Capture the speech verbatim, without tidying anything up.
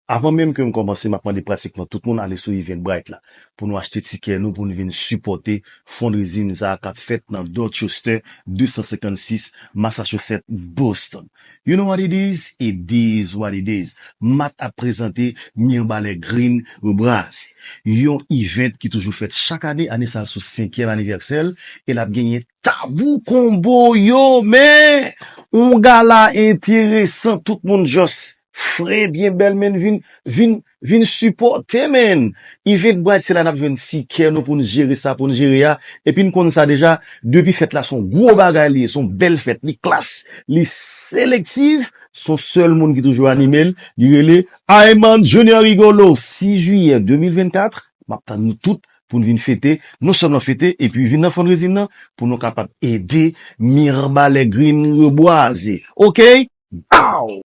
Avan menm ke m kòmanse, m ap mande pratikman tout moun ale sou Eventbrite la pou nou achte tikè nou, pou nou vin sipòte fundraising sa a k ap fèt nan Dorchester de san senkannsis Massachusetts, Boston. You know what it is? It is what it is. Matt ap prezante Mirebalais Green Rebraze, yon event ki toujou fèt chak ane. Ane sa a sou senkyèm anivèsè l, e l ap genyen Tabou Konbo yo, men yon gala enteresan, tout moun just fre, byen bèl, men vin, vin, vin sipòte, men. Eventbrite, se la n ap jwenn tikè nou pou n jere sa, pou n jere a. Epi n konn sa deja, depi fèt la, se yon gwo bagay li ye, se yon bèl fèt, li klas, li selektiv, se yon sèl moun ki toujou anime l, li rele Ayman Junior Rigolo, sis jiyè de mil vennkat, m ap tann nou tout pou n vin fete, non sèlman fete, epi vin nan fundraising nan, pou nou kapab ede Mirebalais Green Rebraze. Oke? Bow!